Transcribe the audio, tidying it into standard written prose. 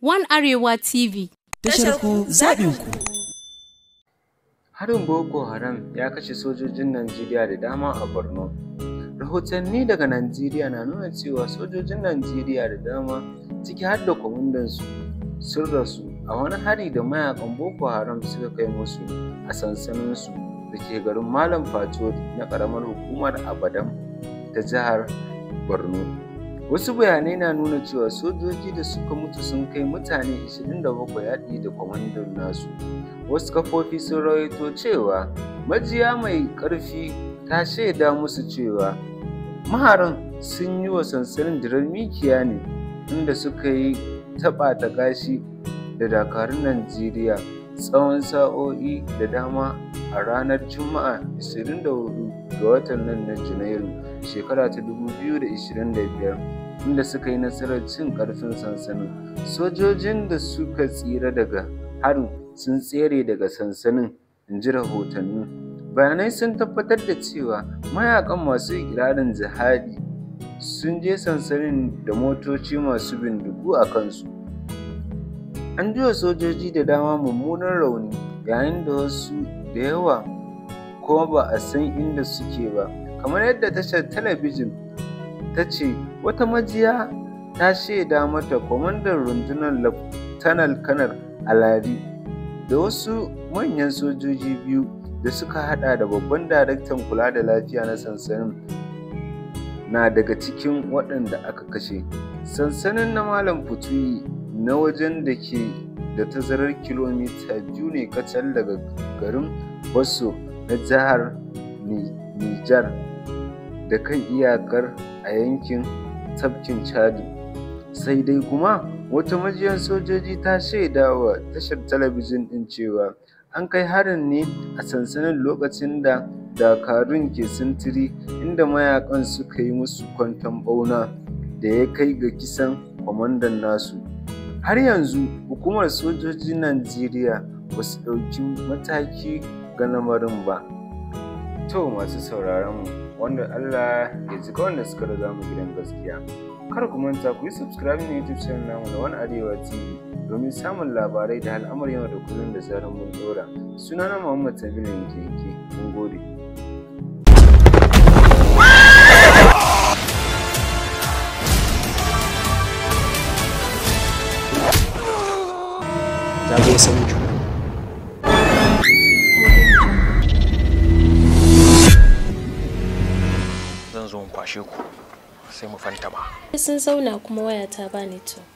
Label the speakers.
Speaker 1: One Arewa TV.
Speaker 2: Tashar ku zaɓin ku.
Speaker 3: Harin Boko Haram ya kashe sojojin Najeriya da dama a Borno. Rahotanni daga Najeriya na nuna cewa sojojin Najeriya da dama, ciki har da kwamandansu, sun rasu a wani hari da mayakan Boko Haram suka kai musu a sansaninsu da ke garin Malam Fatori na ƙaramar hukumar Abadam ta jihar Borno. Wasu bayanai na nuna cewa sojoji da suka mutu sun kai mutane 27 haɗi da kwamandan nasu. Wasu kafofi sun rawaito cewa majiya mai ƙarfi ta shaida musu cewa maharan sun yi wa sansanin dirar mikiya ne, inda suka yi ta ɓata kashi da dakarun Najeriya tsawon sa'o'i da dama a ranar Juma'a 24 ga watan nan na Janairu, shekara ta 2025, inda suka yi nasarar cin ƙarfin sansanin. Sojojin da suka tsira daga harin sun tsere daga sansanin, in ji rahotanni. Bayanai sun tabbatar da cewa mayakan masu iƙirarin jihadi sun je sansanin da motoci masu bindigu a kansu. An ji wa sojoji da dama mummunan rauni, yayin da wasu da yawa kuma ba a san inda suke ba. Kamar yadda tashar talabijin ta ce, wata majiya ta shaida mata kwamandan rundunar Laftanar Kanar Alari da wasu manyan sojoji biyu da suka haɗa da babban daraktan kula da lafiya na sansanin na daga cikin waɗanda aka kashe. Sansanin na Malam Fatori na wajen da ke da tazarar kilomita 2 ne kacal daga garin Boso na jihar Nijar da kan iyakar a yankin tafkin Chadi. Sai dai kuma wata majiyar sojoji ta shaida wa tashar talabijin ɗin cewa an kai harin ne a sansanin lokacin da dakarun ke sintiri, inda mayakan suka yi musu kwanton ɓauna da ya kai ga kisan kwamandan nasu. Har yanzu hukumar sojojin Najeriya ba su ɗauki mataki ga lamarin ba. To masu sauraron mu, wanda Allah ya ji wanda suka riga mu gidan gaskiya. Kar ku manta ku yi subscribe na YouTube channel namu na One Arewa TV domin samun labarai da al'amuran yau da kullum da zarar mun ɗora. Sunana Muhammad Sabilu Yanke, mun gode.
Speaker 2: Zagaye sauju.
Speaker 4: Zan zo in kwashe ku sai mu fantama.
Speaker 5: Sun zauna kuma wayata ba network.